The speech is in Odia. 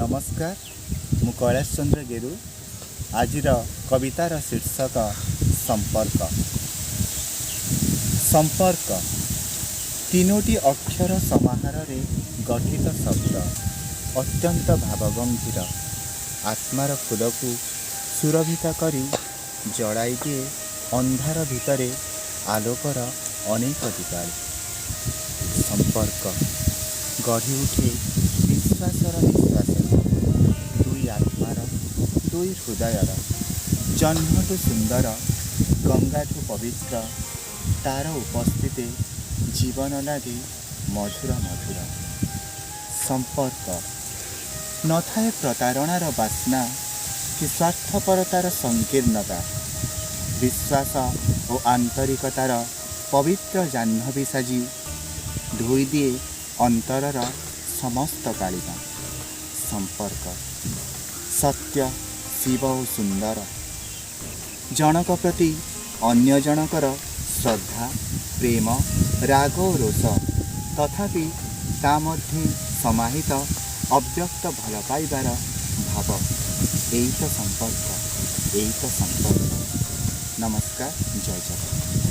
ନମସ୍କାର, ମୁଁ କୈଳାସ ଚନ୍ଦ୍ର ଗେରୁ। ଆଜିର କବିତାର ଶୀର୍ଷକ ସମ୍ପର୍କ। ସମ୍ପର୍କ ତିନୋଟି ଅକ୍ଷର ସମାହାରରେ ଗଠିତ ଶବ୍ଦ, ଅତ୍ୟନ୍ତ ଭାବଗମ୍ଭୀର। ଆତ୍ମାର ଫୁଲକୁ ସୁରଭିତ କରି ଜଳାଇ ଦିଏ ଅନ୍ଧାର ଭିତରେ ଆଲୋକର ଅନେକ ଦୀପାଳି। ସମ୍ପର୍କ ଗଢ଼ି ଉଠେ ବିଶ୍ୱାସର ନିଶ୍ୱାସରେ, ଦୁଇ ଆତ୍ମାର, ଦୁଇ ହୃଦୟର। ଜହ୍ନଠୁ ସୁନ୍ଦର, ଗଙ୍ଗାଠୁ ପବିତ୍ର ତାର ଉପସ୍ଥିତି ଜୀବନ ଲାଗେ ମଧୁର ମଧୁର। ସମ୍ପର୍କ ନଥାଏ ପ୍ରତାରଣାର ବାସ୍ନା କି ସ୍ୱାର୍ଥପରତାର ସଂକୀର୍ଣ୍ଣତା। ବିଶ୍ୱାସ ଓ ଆନ୍ତରିକତାର ପବିତ୍ର ଜାହ୍ନବୀ ସାଜି ଧୋଇଦିଏ ଅନ୍ତରର ସମସ୍ତ କାଳିମା। ସମ୍ପର୍କ ସତ୍ୟ, ଶିବ ଓ ସୁନ୍ଦର। ଜଣକ ପ୍ରତି ଅନ୍ୟ ଜଣକର ଶ୍ରଦ୍ଧା, ପ୍ରେମ, ରାଗ ଓ ରୋଷ, ତଥାପି ତା ମଧ୍ୟେ ସମାହିତ ଅବ୍ୟକ୍ତ ଭଲ ପାଇବାର ଭାବ। ଏଇ ତ ସମ୍ପର୍କ, ଏଇ ତ ସମ୍ପର୍କ। ନମସ୍କାର, ଜୟ ଜଗନ୍ନାଥ।